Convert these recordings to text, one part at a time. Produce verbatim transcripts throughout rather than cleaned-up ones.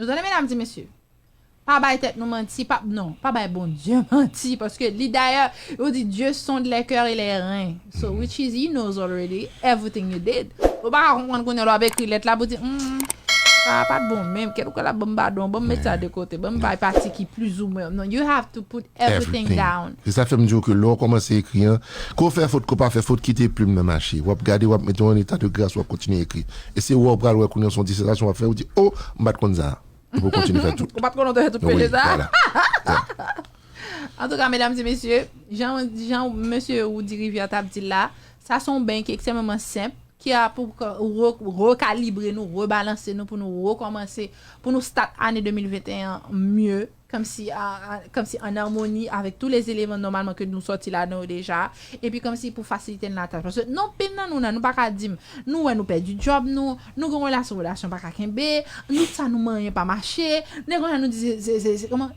Nou tande, medam, di mesye. Pa bay tèt nou manti, pa, non, pa bay Bondye manti, paske li dayè, yo di Dieu sonde les cœurs et les reins. So, which is, he knows already everything you did. Ou pa ka konprann kounye a lè w ap ekri lèt la pou di, hmm, sa a pa t bon menm, kèt ou kwè l ap ban m padon, ban m met sa de kote, ban m bay pati ki plizoumwen. Non, you have to put everything down. Se sa fè m di w ke lè w kòmanse ekri an, ke w fè fot, ke w pa fè fot, kite plim nan mache. W ap gade, w ap mete w an eta de gras, w ap kontinye ekri. E se wè w pral wè kounye a se yon disètasyon w ap fè, ou di, o, m pa t konn sa. Ou pou kontinye fè tout. Ou pa t konn ou te fè tout peche sa. Antouka, medam e mesye, jan, jan mesye Rudy Rivière t ap di l la, sa se yon beny ki ekstrèmeman senp, ki a pou rekalibre nou, rebalanse nou, pou nou rekòmanse, pou nou start ane de mil venteyen an mye, kòmsi, kòmsi an amoni avèk tout lezeleman nòmalman ke nou sòti ladan yo deja, epi kòmsi pou fasilite n latach. Paske non, anpil nan nou, nan, nou pa ka di m, nou wè nou pèdi djòb nou, nou gen relasyon, relasyon pa ka kenbe, nou sa nou manyen pa mache, nèg konsa nou di se, se, se, se, kòman?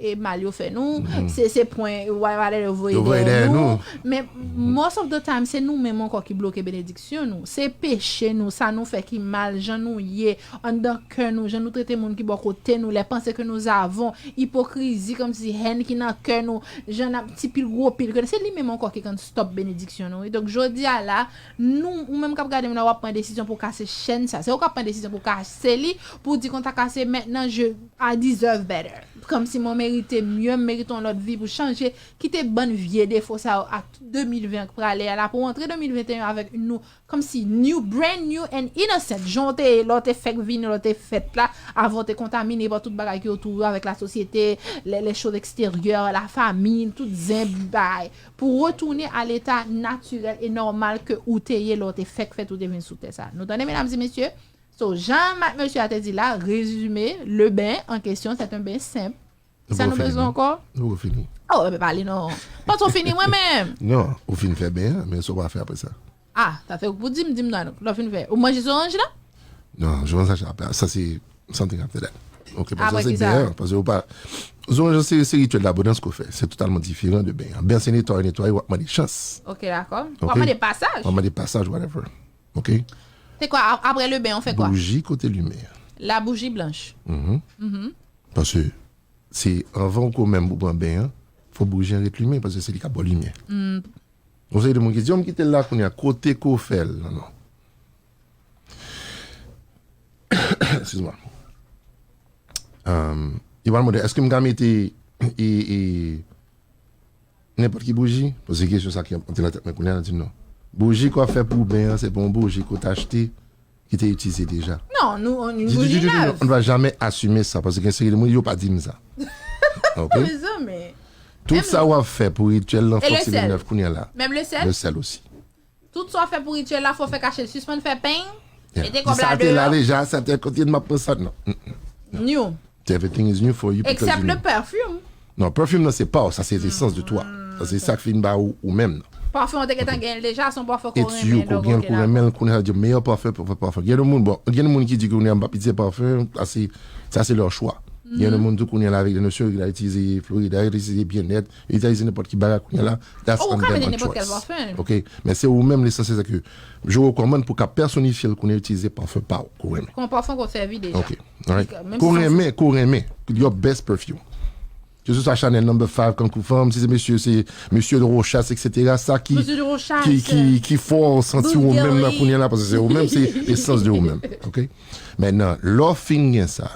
E mal yo fè nou, se, se pwen, whatever yo voye dèyè nou. Men, most of the time, se nou menm ankò ki bloke benediksyon nou. Se peche nou, sa nou fè ki mal, jan nou ye, anndan kè nou, jan nou trete moun ki bò kote nou, les pensées que nous avons, ipokrizi, kòmsi hèn ki nan kè nou, jan n ap ti pil gwo pil kè nou. Se li menm ankò ki konn stop benediksyon nou. Donk, jodi a la, nou, ou menm k ap gade m la, w ap pran desizyon pou kase chèn sa. Se ou k ap pran desizyon pou kase li, pou di konsa kase, maintenant, je, I deserve better. Kòmsi mwen merite mye, m merite yon lòt vi pou chanje, kite bann vye defo sa yo ak de mil ven k prale a la, pou antre de mil venteyen avèk nou, kòmsi new, brand new and innocent, jan w te ye lè w te fèk vini, lè w te fèt la, avan w te kontamine pa tout bagay ki otou ou, avèk lasosyete, les, les choses extérieures, lafanmi, tout zen bagay, pou retounen a leta natirèl e nòmal ke ou te ye lè w te fèk fèt, ou te vin sou tè sa. Nou tande, medam e mesye? So, jan mesye a te di la, rezime, le ben an kesyon, c'est un ben senp. Sa nou bezwen ankò? Nou poko fini. Oh, ebyen pale non. Panse w fini mwen menm. Non, ou fin fè ben an, men sa w pral fè apre sa? Ah, sa fè ou pou di m, di m non, lè w fin fè. Ou manje zoranj la? Non, zoranj sa, sa se something after that. Ok, paske se ben an, paske ou pa, zoranj se, se rityèl labondans ke w fè. Se totalman diferan de ben an. Ben an se netwaye, netwaye, w ap mande chans. Ok, dakò. W ap mande pasaj. W ap mande pasaj, whatever. Ok? Se kwa, apre le ben, ou fè kwa? Bouji ke w te limen. La bougie blanche. Paske se anvan ou ko menm pou pran ben an, fò bouji an ret limen, paske se li k ap ba w limyè. Gon seri de moun ki di, yo m kite l la kounye a, kote ke w fè l? Non, non. Excuse-moi. Yo pral mande, èske m ka mete e, e, nenpòt ki bouji? Paske kesyon sa ki ap monte nan tèt mwen kounye a, di m non. Bouji ke w ap fè pou ben an, se pa yon bouji ke w te achte, ki te itilize deja. Non, nou, yon bouji nèv. On ne va jamais assumer ça, paske gen seri de moun, yo pa di m sa. Ok? Mezanmi. Tout sa w ap fè pou rityèl lan, fòk se de nèv kounye a la. Menm le sèl? Le sèl osi. Tout sa w ap fè pou rityèl la, fò w fè kache l. Sispann fè peny. Mete kòb la deyò. Sa te la deja, sa te kontinye m ap pran sa, non. New. Everything is new for you because you new. Except le perfume. Non, perfume nan se pa w, sa se lesans de toi. Sa se sa k fin ba ou, ou menm nan. Parfum ou te gentan genyen l deja, se yon parfum ke w renmen, donk ok, dakò. Ou gen l, ou renmen l, kounye a di meyè parfum, parfum, parfum. Gen de moun, bon, gen de moun ki di ke kounye a m p ap itilize parfum, sa se, sa se leur choix. Gen de moun tou kounye a la avèk de nosyon, yo itilize Florida, yo itilize Bien-Être, yo itilize nenpòt ki bagay kounye a la, that's on them, on choice. Ok, men se ou menm, lesansyèl se ke je recommande pou ka pèsonifye l kounye a, itilize parfum pa w, ke w renmen. Kon parfum ke w sèvi deja. Ok, alright. Ke w renmen, ke w renmen, your best perfume. Ke se swa Chanel number five kankou fanm, si se mesye, se Monsieur de Rochas, et cetera. Sa ki, ki, ki, ki fè w santi ou menm nan kounye a la, paske se ou menm, se lesans de ou menm. Ok? Mentnan, lè w fin gen sa,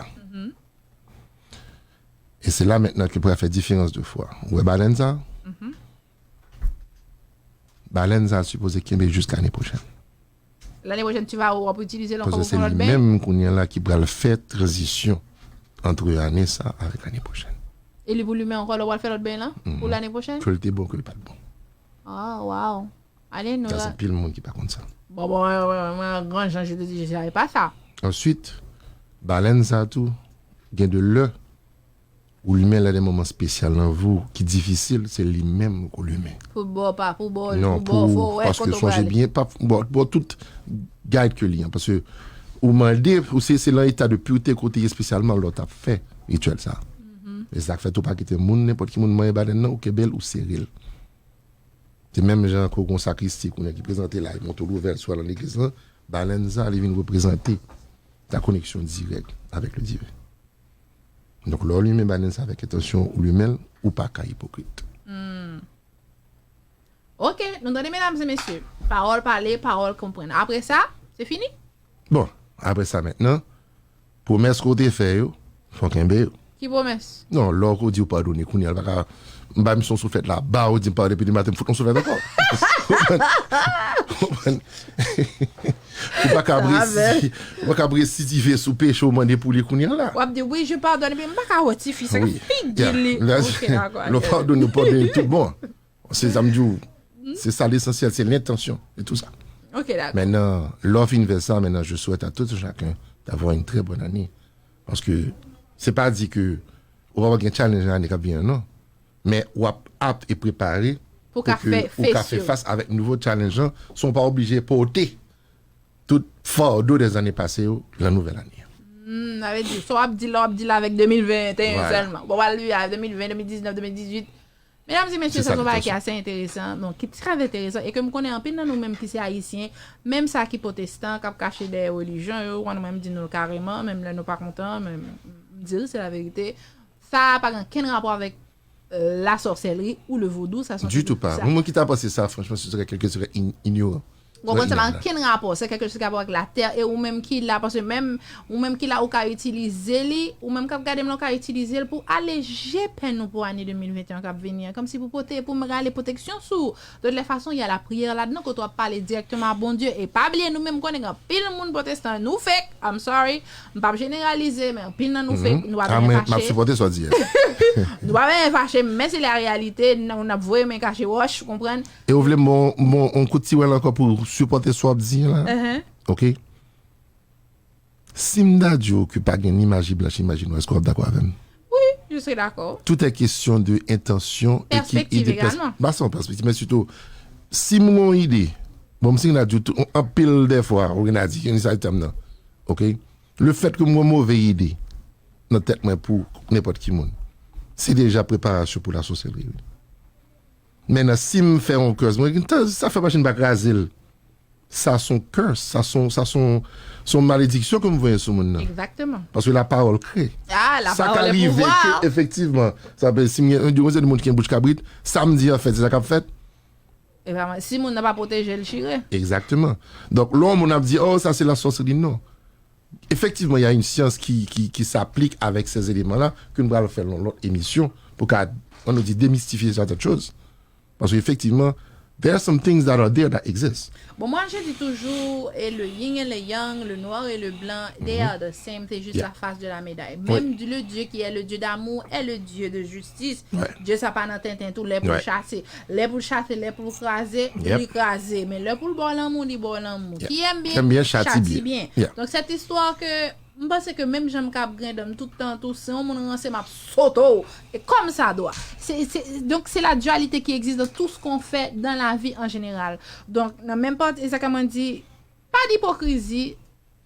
e se la mentnan ke pral fè diferans de fwa. Ou wè balèn sa? Balèn sa sipoze kenbe jiska ane pwochèn. Lane pwochèn, tu vas, w ap itilize l ankò pou pran lòt beny? Paske se li menm kounye a la ki pral fè tranzisyon ant ane sa avèk lane pwochèn. E li pou limen ankò lè w pral fè lòt beny lan? Pou lane pwochèn? Ke l te bon, ke l pa t bon. Ah, wow. Ale nou la. Sa se pil moun ki pa konn sa. Bon, bon, mwen, mwen, mwen, gran jan, je te di, je savais pas ça. Answit, balèn sa tou, gen de lè, ou limen l a de moman espesyal nan vi w ki difisil, se li menm ke w limen. Pou bò pa, pou bò, pou bò fò wè kote w prale. Non, pou, paske sonje byen, pa, bò, bò tout guide ke li an, paske ou mande, ou se, se lan eta de purite ke w te ye espesyalman lè w t ap fè rityèl sa. E sa k fè tou pa kite moun, nenpòt ki moun manyen balèn nan, ou kenbe l, ou sere l. Se menm jan ke w gon sakristi kounye a ki prezante la, e monte w louvè l swa nan legliz lan, balèn sa, li vin reprezante ta koneksyon dirèk avèk le diven. Donk, lè w limen bann sa avèk entansyon ou limen l, ou pa ka ipokrit. Ok, nou tande medam e mesye. Pawòl pale, pawòl konprann. Apre sa, se fini? Bon, apre sa mentnan, pwomès ke w te fè yo, fò w kenbe yo. Ki pwomès? Non, lè w di w padone kounye a, l pa ka, m ba misyon sou fèt la, ba w di m padone, epi demen maten m fout yon sou fèt ankò. Ou pa ka resi, ou pa ka residive sou peche w mande pou li kounye a la. W ap di, wi, je pardonne, men m pa ka wè tifi sa figi li. Ok, dakò. Lè w padone, ou padone tout bon. Se sa m di w. Se sa lesansyèl, se lentansyon e tou sa. Ok, dakò. Mentnan, lè w fin fè sa, mentnan, je souhaite à tout un chacun d'avoir une très bonne année. Paske se pa di ke ou pa gen challenge nan ane k ap vini an, non. Men w ap apt e prepare pou w ka fè fas avèk nouvo challenge lan, san w pa oblije pote tout fardo dè zane pase yo lan nouvèl ane. Hmm, sa vle di, sa w ap di la, w ap di la avèk de mil venteyen sèlman. Bon, w al viv avèk de mil ven, de mil diznèf, de mil dizuit. Medam e mesye, sa se yon bagay ki ase enteresan, non, ki trè enteresan, e ke m konnen anpil nan nou menm ki se ayisyen, menm sa ki pwotestan, k ap kache dèyè relijyon yo, ou konn mwen m di nou l kareman, menm lè nou pa kontan, men m di l, se laverite. Sa pa gen okenn rapò avèk euh, la sorcellerie ou le vodou, sa se yon ditou pa. Yon moun ki ta panse sa, franchman, se yon kèlke trè inyoran. Ou konprann, sa pa gen okenn rapò, se kèlke chòz ki gen rapò avèk latè, e ou menm ki la, paske menm ou menm ki la, ou ka itilize li, ou menm k ap gade m la, ou ka itilize l pou aleje pèn ou pou ane de mil venteyen k ap vini an, kòmsi pou pote, pou m rale pwoteksyon sou ou. De toutes les façons, il y a la prière ladan, kote w ap pale dirèkteman a Bondye. E pa bliye, nou menm konnen gen anpil moun pwotestan, nou fake, I'm sorry, m p ap jeneralize, men anpil nan nou fake, nou pa bezwen fache. M ap sipòte sa w di a. Nou pa bezwen fache, men se la reyalite, n ap voye men kache wòch, ou konprann? E w vle m ba w yon kout tiwèl ankò pou w sipòte sa w ap di a la? Ok. Si m ta di w ke pa gen ni maji blanch ni maji nwa, èske w ap dakò avè m? Wi, je serai d'accord. Tout est question de entansyon e ki ide. Pèspektiv egalman. Pa sèlman pèspektiv, men sitou, si m gen yon ide, bon, m si gen a di w tou, anpil dè fwa, ou gen a di, gen sa item nan. Ok? Le fèt ke m gen yon move ide nan tèt mwen pou nenpòt ki moun, se deja preparasyon pou la sorcellerie, wi. Mentnan, si m fè yon curse, mwen, sa fè machin pa kraze l. Sa se yon curse, sa se yon, sa se yon, se yon malediksyon ke m voye sou moun nan. Exactement. Paske la parole crée. Ah, la parole est pouvoir. Sa ka rive ke, efektivman, sa pe, si m gen yon de moun ki gen bouch kabrit, sa m di an fèt, se sa k ap fèt. E pa, si moun nan pa pwoteje l, chire. Exactement. Donk, lè yon moun ap di, oh, sa se la sorcellerie, non. Efektivman, il y a une science qui, qui, qui s'applique avec ces éléments-là, ke nou pral fè yon lòt emisyon, pou ka, on nous dit, démystifier certaines choses. Paske efektivman, there are some things that are there that exist. Bon, moi, je dis toujours, et le yin et le yang, le noir et le blanc, they are the same, c'est juste la face de la médaille. Même le Dieu qui est le Dieu d'amour est le Dieu de justice. Dye sa pa nan tenten tou, lè pou l chase. Lè pou l chase, lè pou l kraze, li kraze. Men lè pou l ba w lanmou, li ba w lanmou. Ki enbyen, chati byen. Donk, cette histoire que M panse ke menm jan m ka ap grenn dan m tout tan tou, si yon moun ranse, m ap sote w. E comme ça doit. C'est, c'est, donc, c'est la dualité qui existe dans tout ce qu'on fait dans la vie en général. Donk, nan menm pati, e sa ke mwen di, pa d'ipokrizi,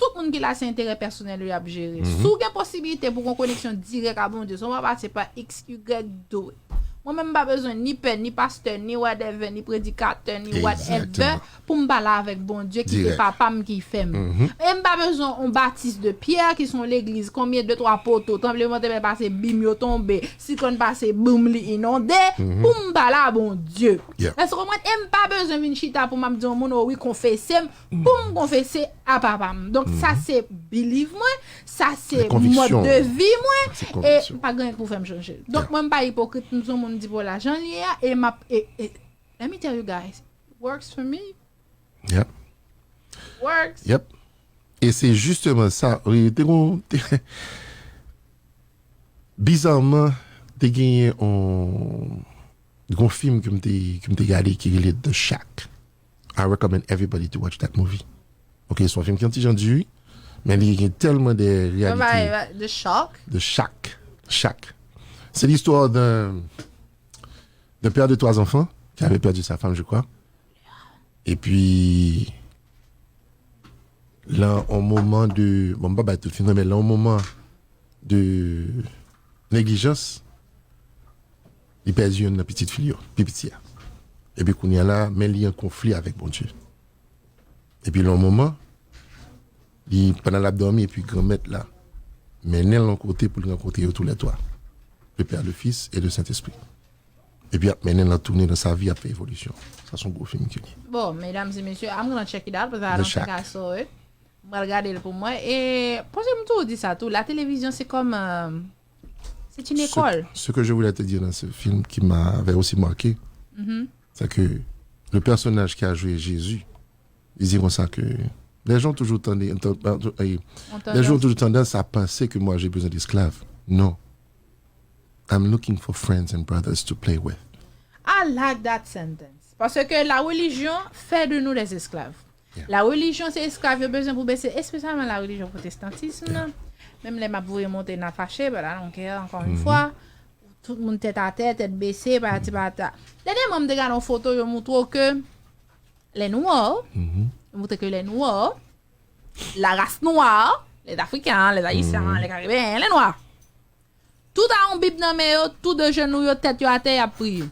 tout moun ki la, se enterè pèsonèl yo y ap jere. Si w gen posibilite pou w gen yon koneksyon dirèk a Bondye, san w pa pase pa X, Y, do it. Mwen menm, m pa bezwen ni pè, ni pastè, ni whatever, ni predikatè, ni whatever, pou m pale avèk Bondye ki se papa m ki fè m. E m pa bezwen yon batis de pyè ki se yon legliz, konbyen de twa poto, tranblemanntè pase, bim, yo tonbe, siklòn pase, boum, li inonde, pou m pale a Bondye. Èske w konprann? E m pa bezwen vin chita pou m ap di yon moun, o wi, konfese m, pou m konfese a papa m. Donk, sa se believe mwen, sa se mòd de vi mwen, e pa gen anyen k pou fè m chanje l. Donk, mwen, m pa ipokrit, m se yon moun m di pou la jan l ye a, e m ap, e, e, let me tell you guys, works for me. Yep. Works. Yep. E se jisteman sa, wi, te gon, te, bizarman, te genyen yon, yon fim ke m te, ke m te gade ki rele The Shack. I recommend everybody to watch that movie. Ok, se yon fim ki yon ti jan di, wi, men li gen tèlman de reyalite. The Shack. The Shack. Shack. C'est l'histoire d'un, d'un père de trois enfants qui avait perdu sa femme, je crois. Et puis, lan yon moman de, bon, m pa bay tout fim nan, men lan yon moman de neglijans, li pèdi youn nan pitit fi l yo, pi piti a. Epi kounye a la, men li an konfli avèk Bondye. Epi lan yon moman, li, pandan l ap dòmi, epi Granmèt la, mennen l yon kote pou l rankontre yo toulètwa. Le Père, le Fils et le Saint-Esprit. Epi ap mennen l nan tounen nan sa vi, ap fè evolisyon. Sa se yon gwo fim ke li. Bon, medam e mesye, I'm gonna check it out, but I don't think I saw it. Mwen pral gade l pou mwen. E, poze m tou di sa tou, la télévision, c'est comme, euh, c'est une école. Ce, ce que je voulais te dire dans ce film qui m'avait aussi marqué, c'est que le personnage qui a joué Jésus, il dit comme ça que les gens ont toujours tendance, les gens ont toujours tendance à penser que moi j'ai besoin d'esclaves. Non. I'm looking for friends and brothers to play with. I like that sentence. Paske la religion fait de nous des esclaves. La religion se esklav yo bezwen pou bese, espesyalman la religion pwotestantism nan. Menm lè m ap voye monte nan fache, but I don't care, encore une fois. Tout moun tèt atè, tèt bese, patati patata. Dènyèman, m te gade yon foto, yo moutre w ke les noirs, yo moutre ke les noirs, la race noire, les Africains, les Haïtiens, les Caribéens, les noirs. Tout a yon bib nan men yo, tou de jenou yo, tèt yo atè, y ap priye.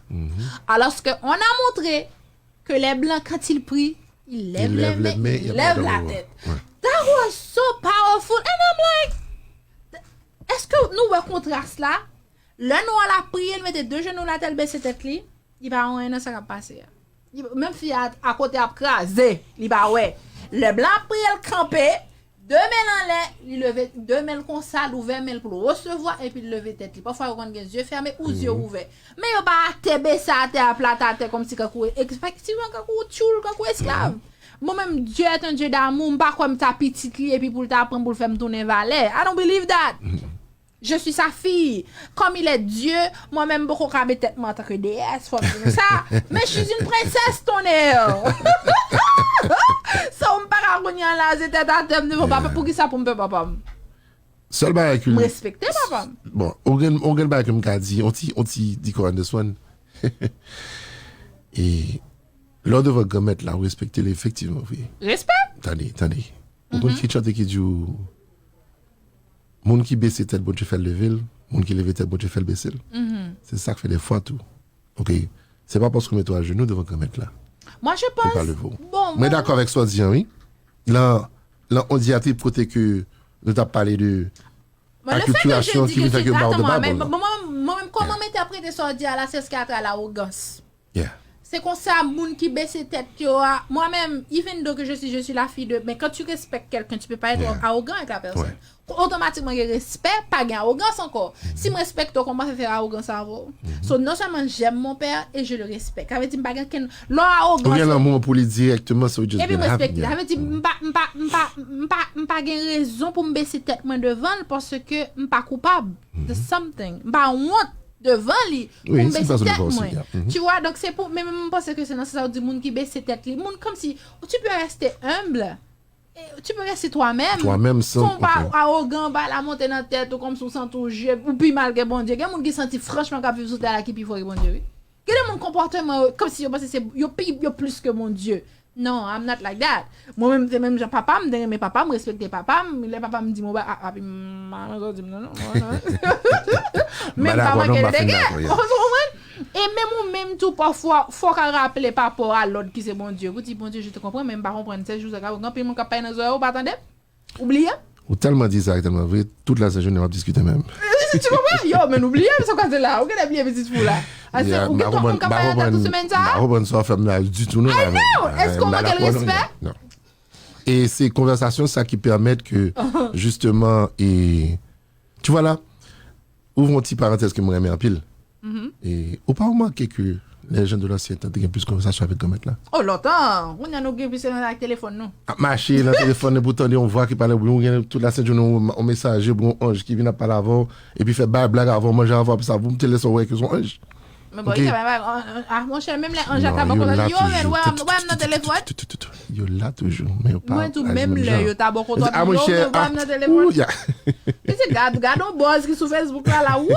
Alòske on a montre ke les blancs, quand ils prient, ils lèvent les mains, ils lèvent la tête. That was so powerful. And I'm like, èske nou wè kontras la? Lè nwa la priye, l mete de jenou l atè, l bese tèt li, li pa wè anyen nan sa k ap pase a. Menm fi a akote ap kraze, li pa wè. Lè blan ap priye, l kanpe, de men l anlè, li leve de men l konsa, l ouvè men l pou l resevwa, epi l leve tèt li. Pafwa yo konn gen zye fèmen ou zye ouvè. Men yo pa atè bese atè a plat atè kòmsi kankou, efektivman kankou tchoul, kankou esklav. Mwen menm, Dieu est un Dieu d'amour, m pa kwè m ta pitit li epi pou l ta pran pou l fè m tounen valè. I don't believe that. Je suis sa fille. Comme il est Dieu, mwen menm m poko ka met tèt mwen antanke déesse, fò m di nou sa. Men she's une princess, tonnerre. So m pa ka kounye a la, se tèt atè m devan papa. Poukisa pou m pè papa m? Sèl bagay ke M respekte papa m. Bon, on gen on gen bagay ke m ka di, on ti on ti di kò Anderson. E lè w devan Granmèt la, ou respekte l efektivman vre. Respè. Tande, tande. Ou konn ki chante ki di w, moun ki bese tèt, Bondye fè l leve l, moun ki leve tèt, Bondye fè l bese l. Se sa k fè defwa tou. Oke? Se pa paske w mete w ajenou devan Granmèt la. Mwen, je Li pa panse. Leve w. Bon, Mwen dakò avèk sa w di an, wi. Lan, lan on dyatrib kote ke nou t ap pale de Mwen, le fè ke je akiltirasyon di ki ke vin fè se ke yo pa gade w de mwen, Babel men nan. mwen, mwen, mwen menm kòman m entèprete sa w di a la, se eske atra lawogans. Yeah. Se konsa moun ki bese tèt yo a, mwen menm, even though que je suis, je suis la fille de, mais quand tu respectes quelqu'un, tu peux pas être Yeah. arrogant avec la personne. Ouais. Otomatikman gen respè, pa gen awogans ankò. Si m respekte w, kòman m ap fè fè awogans avè w? So, non seulement j'aime mon père et je le respecte. Sa vle di m pa gen kenn lè w awogan. Ou gen lanmou pou li direkteman, so you just Epi been m happy. respekte. Sa vle di m pa m pa m pa m pa m pa gen rezon pou m bese tèt mwen devan l paske m pa koupab de something. M pa wont devan li pou Oui, m c'est une bese façon de tèt voir aussi, mwen. Yeah. Mhm. Tu vois, donc c'est pour, men men m panse ke se nan sans sa ou di moun ki bese tèt li. Moun kòmsi, tu peux rester humble. Et tu peux rester toi-même. Toi-même sans Fò w pa aucun awogan, ba la monte nan tèt ou kòmsi ou santi w je, ou pi mal ke Bondye. Gen moun ki santi franchman k ap viv sou tè la ki pi fò ke Bondye, wi. Gen de moun konpòteman yo, kòmsi yo panse se yo pi, yo plis ke Bondye. Non, I'm not like that. Mwen menm, se menm jan papa m, m te renmen papa m, respekte papa m. Lè papa m di m, ba, a, a, m pa di m non, non, non, non. Men m pa dakò, non, manke m pa de fin degè. dakò, yeah. Ou konprann? E menm ou menm tou, pafwa, fò w ka raple pa rapò a lòd ki se Bondye. Ou di, Bondye, je te comprends, men m pa konprann. Se jou sa ka, gen anpil moun k ap pale nan zòrèy ou, ou pa tande? Ou bliye? Ou tèlman di sa, tèlman vre, tout la sent jounen w ap diskite menm. Tu comprends? Yo, men ou bliye, sa w ka di la. Ou genlè bliye pitit fi w la. Ase, Yeah, ou m gen pa twa moun konprann, k ap m pa pale nan konprann, tout semèn sa? m pa konprann sa w fè m la ditou, non. I Amen. know! Èske w M pa manke l dakò, non, respè? Non. E se konvèsasyon sa ki pèmèt ke, jisteman, e, tu vois la, ouvre yon ti parantèz ke mwen renmen anpil. E ou pa remake ke les gens de l'ancien temps te gen plis konvèsasyon avèk Granmèt la? Oh, lontan! Kounye a nou gen plis nan telefòn nou. Ap mache nan telefòn nan pou tande yon vwa ki pale, oubyen ou gen tout la sent jounen yon, yon mesaje, oubyen yon anj ki vin ap pale avè w, epi fè bay blag avè w, manje avè w, apre sa, boum, te lè sa w wè ke se yon anj. Men bon, Ok. li ka bay, ah, monchè, menm lè anj a Non, ta bò yo kontan, la yo, men, toujou. wè, wè m nan telefòn. Yo la toujou, men yo pa Mwen tou, aji menm menm lè jan. yo ta bò kontan, Ah, yo, monchè, men wè m ah, nan telefòn. ou, ya. Li di, gad, gad yon buzz ki sou Facebook la, la, woo!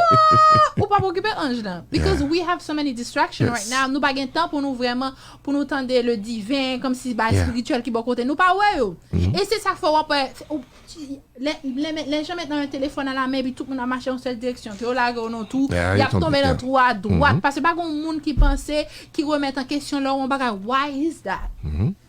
Ou pa okipe anj nan. Because Yeah. We have so many distractions Yes. Right now. Nou pa gen tan pou nou vrèman, pou nou tande le divin, kòmsi ba Yeah. espirityèl ki bò kote. Nou pa wè yo. E se sa k fè w ap wè, ou, ti, lè, lè, lè jan met nan yon telefòn a la men, epi tout moun ap mache yon sèl direksyon. Ke yo lage yo nan tou, Yeah, y yo ap tonbe, tonbe nan yeah. twou a dwat. Paske pa gen yon moun ki panse, ki remèt an kesyon lè yon bagay. Why is that?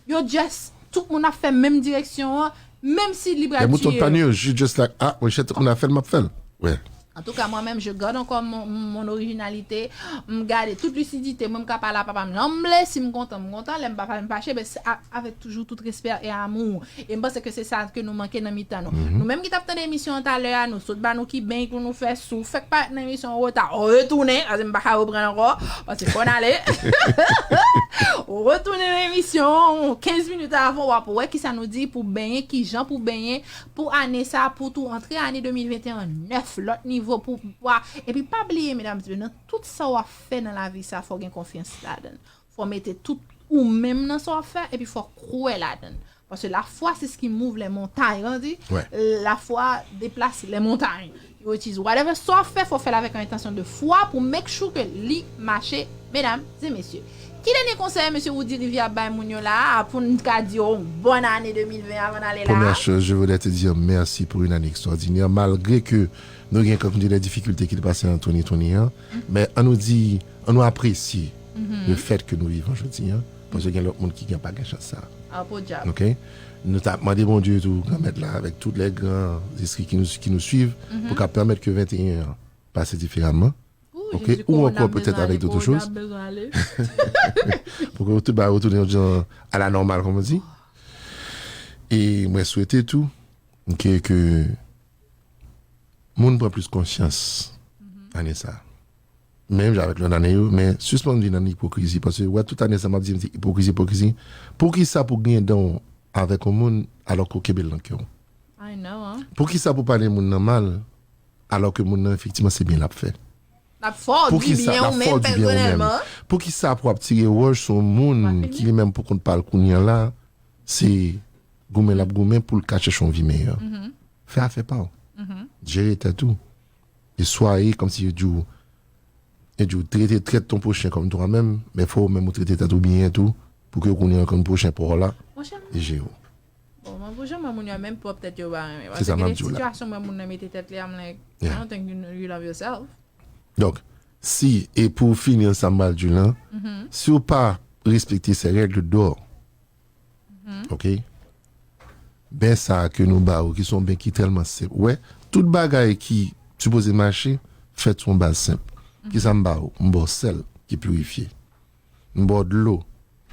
Yo just, tout moun ap fè menm direksyon an, Menm si li pral tiye. Lè mouton pa nou yo, you just like, ah, mwen chèt moun a fè l, m ap fè l. Wè. Antouka, mwen menm, je garde encore mon, mon originalité. M gade tout lisidite mwen, m ka pale a papa m jan m vle. Si m kontan, m kontan. Lè m pa pale, m fache. Men se a- avec toujours tout respect et amour. E m panse ke se sa ke nou manke nan mitan nou. Nou menm ki t ap tande emisyon an talè a, nou sot ba nou kiben pou nou fè. Si w fèk parèt nan emisyon an reta, retounen. Paske m pa ka reprann ankò. Paske fò n ale. Retounen nan emisyon kenz minit avan, w ap wè kisa nou di pou benyen, kijan pou benyen, pou ane sa, pou tou antre ane de mil venteyen nèf, lòt nivo pou, pou a- epi pa bliye, medam, nan tout sa w ap fè nan lavi sa, fò gen konfyans ladan l. Fò mete tout ou menm nan sa w ap fè, epi fò kwè ladan l. Paske la foi, c'est ce qui move les montagnes, on dit. Ouais. La foi déplace les montagnes. Which is whatever sa w ap fè, fò fè l avèk yon entansyon de fwa pou make sure ke li mache, medam e mesye. Ki dènye konsèy mesye Woody Rivière ap bay moun yo la a, pou n ka di yo bòn ane de mil ven avan n ale la a? Première chose, je voudrais te dire merci pour une année extraordinaire, malgré que nou gen, comme tu dis, les difficultés ki te pase an twenty twenty an, men an nou di, an nou apresye le fait que nou vivan jodi an, paske gen lòt moun ki gen pa gen chans sa. Ah, podyab. Ok? Nou ta mande Bondye tou, Granmèt la, avèk tout lè gran zespri ki nou, ki nou swiv, pou ka pèmèt ke venteyen an pase diferaman. Ou, Ok, Jezi, ou kowona ankò bezwen petèt ale, avèk d'autres kowona choses. Bezwen ale. Pou ke tout bagay retounen yon jan à la normale, comme on dit. E mwen swete tou ke, ke moun pran plis konsyans ane sa. Menm jan avèk lòt ane yo, men sispann vin nan ipokrizi, paske wè tout ane sa m ap di, m di ipokrizi, ipokrizi. Poukisa pou gen dan w avèk yon moun alò ke w kenbe l nan kè w? I know, hein. Poukisa pou pale moun nan mal alò ke moun nan efektivman se byen l ap fè? L ap fè w di Poukisa byen l ou ap fè menm w di byen ou menm? pèsonèlman. Poukisa pou ap tire wòch sou yon moun ki li menm pou kont pa l kounye a la, se goumen l ap goumen pou l ka chèche yon vi meyè? Fè afè pa w. Jere tèt ou. E swaye kòmsi yo di w, yo di w trete, trete ton prochain comme toi-même, men fò ou menm ou trete tèt ou byen tou, pou ke kounye a kan pwochen pa w la, Monchè, m- li jere w. Bon, mwen pou jan mwen moun yo menm pwòp tèt yo pa renmen. Se sa m ap Paske di w gen la. Sitiyasyon mwen moun nan mete tèt li, I'm like, Yeah. I don't think you, know, you love yourself. Donk, si, e pou fini ansanm m al di w lan, si w pa respekte se règle d'or, ok, ben sa ke nou ba ou, ki se yon ben ki tèlman senp. Wè, tout bagay ki sipoze mache, fèt sou yon baz senp. Kisa m ba ou? M ba w sèl ki pirifye. M ba w dlo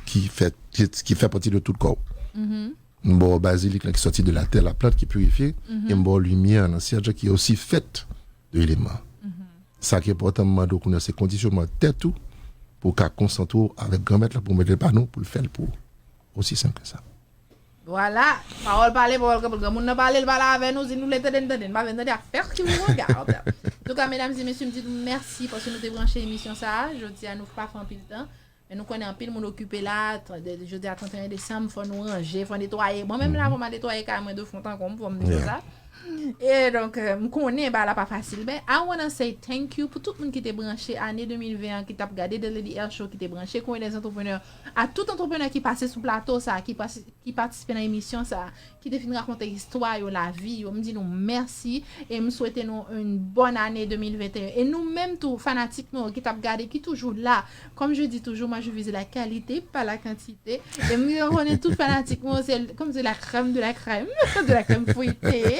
ki fè, ki, ki fè pati de tout kò w. M ba w bazilik lan ki sòti de la tè, la plant ki pirifye, e m ba w limyè nan syèl lan ki osi fèt de eleman. Sa ki enpòtan, m mande w kounye a, se kondisyonman tèt ou pou w ka konsantre w avèk Granmèt la pou mete pa nou pou l fè l pou ou. Osi senp ke sa. Vwala, pawòl pale, pawòl kanpe. Granmoun nan pale, l pale avè nou, si nou vle tande, n tande, n pa vle tande, afè ki w regarde. Antouka, medam e mesye, m di nou mèsi paske nou te branche emisyon sa a. Jodi a, nou pa fè anpil tan. Men nou konnen anpil moun okipe la. Jodi a, trannteyen desanm, fò nou ranje, fò netwaye. Mwen menm la, fò m al netwaye kay mwen de fon an konm, fò m di konsa. E donk, euh, m konnen bagay la pa fasil, men I wanna say thank you pou tout moun ki te branche ane de mil ven an, ki t ap gade The Lady L Show, ki te branche Courrier des Entrepreneurs, a tout antreprenè ki pase sou plato sa, ki pase ki patisipe nan emisyon sa, ki te fin rakonte istwa yo, lavi yo. M di nou mèsi e m swete nou yon bòn ane de mil venteyen. E nou menm tou, fanatik nou yo ki t ap gade, ki toujou la, comme je dis toujours, moi je vise la qualité, pas la quantité. E m konnen tout fanatik nou, se comme c'est la crème de la crème, de la crème fouettée.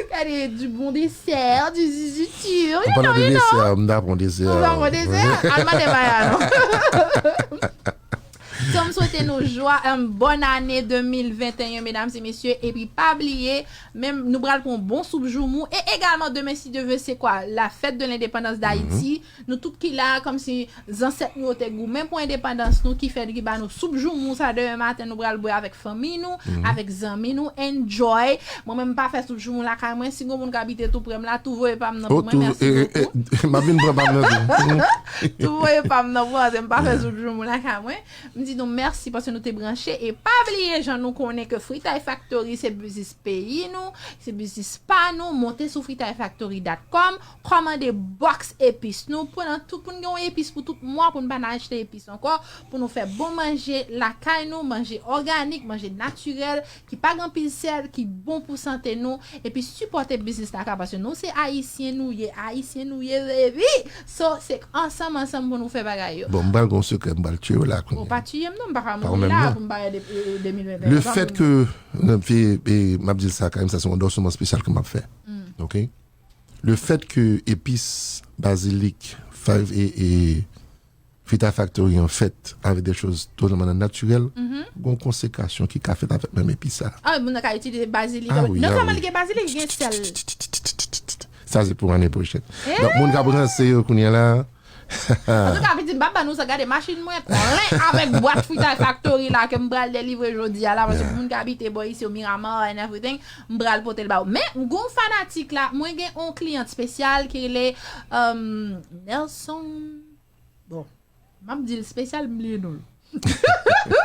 Gade, du bon dessert, du zuzuture, you An palan know, de you know. Desè, m ta pran desè. Ou pa pran desè? Al mande Maya, non. So, m swete nou jwa, yon bòn ane de mil venteyen, medam e mesye. Epi pa bliye, menm nou pral pran yon bon soup joumou. E egalman, demen, si Dye vle, se kwa? La fèt de lendepandans d Ayiti. Nou tout ki la, kòmsi zansèt nou yo te goumen pou endepandans nou, ki fè ki ba nou soup joumou sa demen maten, nou pral bwè avèk fanmi nou, avèk zanmi nou. Enjoy. Mwen menm, m pa fè soup joumou lakay mwen. Si gen moun k abite tou prè m la, tou voye pa m nan Oh, pou mwen. tou, Mèsi e, e, bokou. e, m ap vin pran pa m nan tou. Tou voye pa m nan pou mwen, m pa fè soup joumou lakay mwen. M di nou mèsi paske nou te branche. E pa bliye, jan nou konnen ke Fritay Factory se biznis peyi nou, se biznis pa nou. Monte sou fritay factory dot com, kòmande box epis nou. Pandan tout, pou n gen yon epis pou tout mwa, pou n pa nan achte epis ankò, pou nou fè bon manje lakay nou, manje òganik, manje natirèl, ki pa gen anpil sèl, ki bon pou sante nou, epi sipòte biznis la ka, paske nou se Ayisyen nou ye, Ayisyen nou ye, baby. So, se ansanm, ansanm pou nou fè bagay yo. Bon, m pral gon sekrè, m pral tiye w la Bon, kounye. Pa tiye m non. M pa ka mouri la pou m pa wè de- e- e- de mil venteyen. Le fait que, e, e, m ap di l sa, Karim, sa se yon andòsman espesyal ke m ap fè. Ok? Le fait que epis, bazilik, five e, e Fritay Factory an fèt avèk de choz totalman natirèl, gon konsekrasyon ki ka fèt avèk menm epis sa. Ah, moun nan ka itilize bazilik. Ah wi, non sèlman li gen bazilik, li gen sèl. Sa se pou ane pwochèn. Donk, moun k ap ranse yo kounye a la, Antouka, pitit, m p ap ban nou sa, gade machin mwen plen avèk bwat Fritay Factory la ke m pral delivre jodi a la, paske pou moun ki abite bò isi, o Miramar and everything, m pral pote l ba ou. Men, m gon fanatik la, mwen gen yon kliyan espesyal ki rele um, Nelson. Bon, m ap di l espesyal, m bliye non l.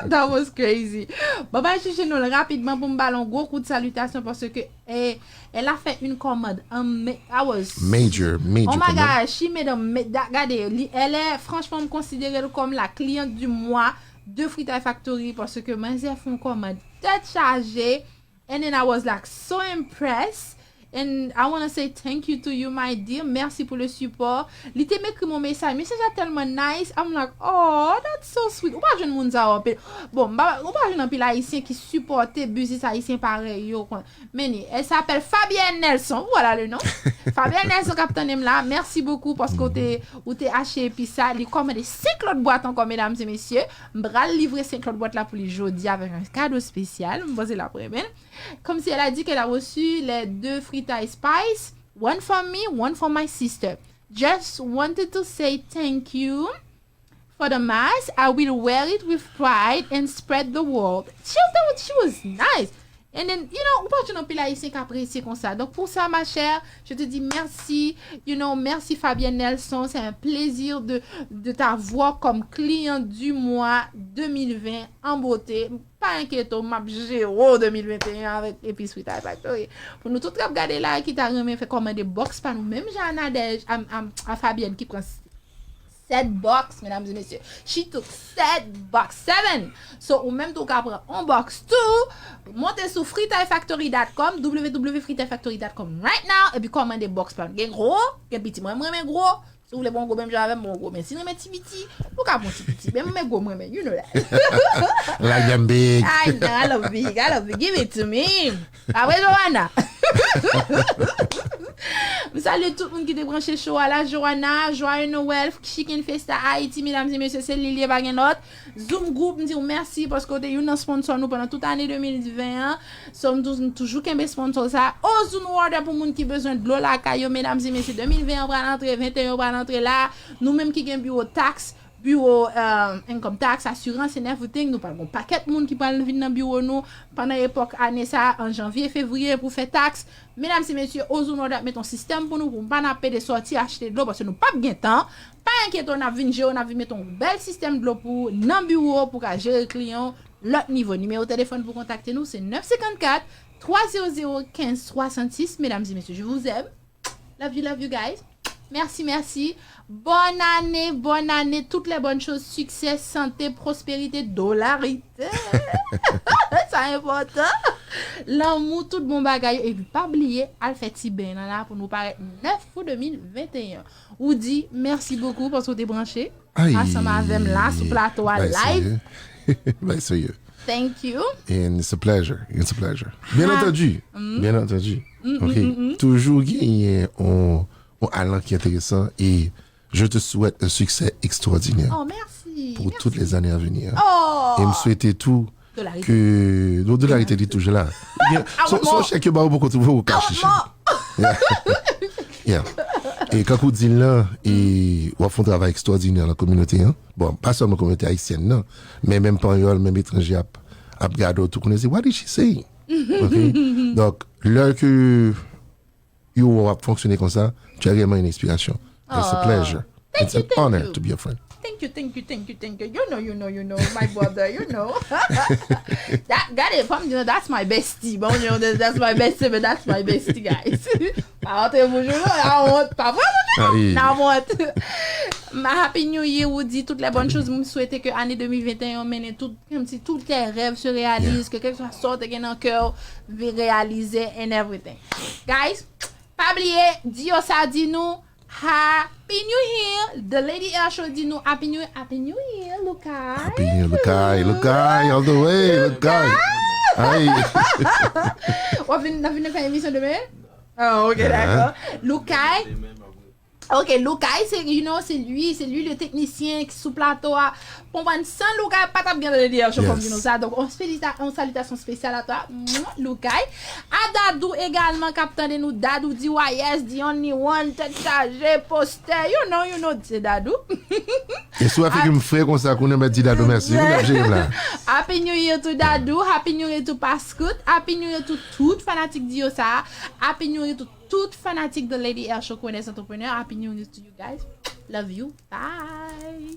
That was crazy. Bon, m al chèche non l rapidman pou m ba l yon gwo kout salitasyon paske eh, elle a fait une commande. Un ma- I was Major, major Oh my commande. God, she made a ma- da- gade, li, elle est, franchement, m konsidere l comme la cliente du mois de Fritay Factory paske manzè fè yon kòmand tèt chaje. And then I was like so impressed. And I want to say thank you to you, my dear. Merci pour le support. Li te m ekri m yon mesaj. Mesaj la tèlman nice. I'm like, oh, that's so sweet. Ou pa jwenn moun sa yo anpil. Bon, m pa- ou pa jwenn anpil Ayisyen ki sipòte biznis Ayisyen parèy yo. Kon- Men ni, elle s'appelle Fabienne Nelson. Voilà le nom. Fabienne Nelson k ap tande m la. Merci beaucoup paske ou te, ou te achte epis sa. Li kòmande senk lòt bwat ankò, medam e mesye. M pral livre senk lòt bwat la pou li jodi avèk yon kado espesyal. M panse l ap renmen l. Comme si elle a dit qu'elle a reçu les deux Fritay Spice, one for me, one for my sister. Just wanted to say thank you for the mask. I will wear it with pride and spread the word. She, that was- she was nice. And then, you know, ou pa jwenn anpil Ayisyen k apresye konsa. Donc, pour ça, ma chère, je te dis merci. You know, merci Fabienne Nelson. C'est un plaisir de, de t'avoir comme client du mois deux mille vingt en beauté. Pa enkyete w, m ap jere w de mil venteyen avèk epis Fritay Factory. Pou nou tout k ap gade la ki ta renmen fè kòmande bòks pa nou, menm jan a Nadège, a, a, a Fabienne ki pran sèt bòks, medam e mesye. She took sèt bòks, seven. So, ou menm tou ka pran yon bòks tou, monte sou fritay factory dot com, w w w fritay factory dot com right now, epi kòmande bòks pa nou. Gen gwo, gen piti. Mwen, mwen renmen gwo. Si w vle pran gwo menm jan avè m, pran gwo. Men si n renmen ti piti, nou ka pran ti piti. Men mwen gwo mwen, men you know that. Like them big. I know, I love big, I love big. Give it to me. Apre Joanna. M salye tout moun ki te branche show a la. Joanna, Joyeux Noël, Chicken Festa Haiti, medam e mesye, se li l ye, pa gen lòt. Zoom Group, m di w mèsi paske w te youn nan sponsò nou pandan tout ane de mil ven an. So, m tou- m toujou kenbe sponsò sa. Ozone Water pou moun ki bezwen dlo lakay yo, medam e mesye, de mil ven an pral antre, venteyen an pral antre la. Nou menm ki gen biwo taks, biwo euh, income tax, asirans and everything, nou pral gon pakèt moun ki pral vin nan biwo nou pandan epòk ane sa, an janvye, fevriye pou fè taks. Medam e mesye, Ozone Water ap met yon sistèm pou nou, pou nou pa n ap pede sòti achte dlo paske nou p ap gen tan. Pa enkyete w, n ap vin jere w, n ap vin met yon bèl sistèm dlo pou ou nan biwo pou ka jere kliyan w lòt nivo. Nimewo telefòn pou kontakte nou se nèf senkannkat, twa zewo zewo, kenz swasannsis. Medam e mesye, je vous aime. Love you, love you guys. Merci, merci. Bonne année, bonne année. Toutes les bonnes choses, succès, santé, prospérité, dolarité. Sa enpòtan. Lanmou, tout bon bagay yo. Epi pa bliye, al fè ti beny nan la pou nou parèt nèf pou de mil venteyen. Ou di mèsi bokou paske w te branche ansanm avè m la sou plato a live. Bay serye. Thank you. And it's a pleasure. It's a pleasure. Bien entendu. Bien entendu. Ok. Toujou genyen yon, yon alan ki enteresan e je te souhaite un succès extraordinaire Oh, merci. pour toutes les années à venir. Oh. E m swete tou Dolarité. ke non, dolarité li toujou la. Son chèk yo ba ou poko trouve ou ka chiche. Yeah. E kankou di l lan, e w ap fè yon travay ekstwòdinè nan kominote an. Bon, pa sèlman kominote ayisyèn nan, men menm panyòl, menm etranje ap ap gade w tou konnen se what is she saying? Ok? Donk, lè ke yo wè w ap fonksyone konsa, tu es réellement une inspiration. It's a pleasure. It's an honor to be your friend. Thank you, thank you, thank you, thank you. You know, you know, you know, my brother, you know. That, gade, fò m di nou, that's my bestie. Bon, you know, that's my bestie, but that's my bestie, guys. Pa antre bouch ou non, la wont. Pa vre, mon chè? Ah, oui. La wont. Ma Happy New Year, ou di toutes les bonnes choses. M swete ke ane de mil venteyen an mennen tout, comme si tous tes rêves se réalisent, que quelque soit sa w te gen nan kè w, vin reyalize and everything. Guys, pa bliye, di yo sa di nou, Happy Happy New Year. The Lady L Show di nou Happy New Year. Happy New Year, Lukai. Happy New Year, Lukai. Lukai, all the way, Lukai. Ay. W ap vin, n ap vin fè emisyon demen? Ah, ok, dakò. Lukai. Ok, Lukai, se, you know, se li, se li le teknisyen ki sou plato a. Konprann, san Lukai pa t ap gen Lady L Show, fò m di nou sa. Donk, on felita, on salitasyon espesyal a twa, Lukai. A Dadou egalman k ap tande nou. Dadou D Y S, the only one, tèt chaje, postè, you know, you know, se Dadou. E si w a figi m fre konsa, kounye a mèt di Dadou mèsi, wi, l ap jere m la. Happy New Year to Dadou, Happy New Year to Pascout, Happy New Year to tout fanatik Diyo sa, Happy New Year to tout fanatik The Lady L Show, Konesans Entrepreneur. Happy New Year to you guys. Love you. Bye.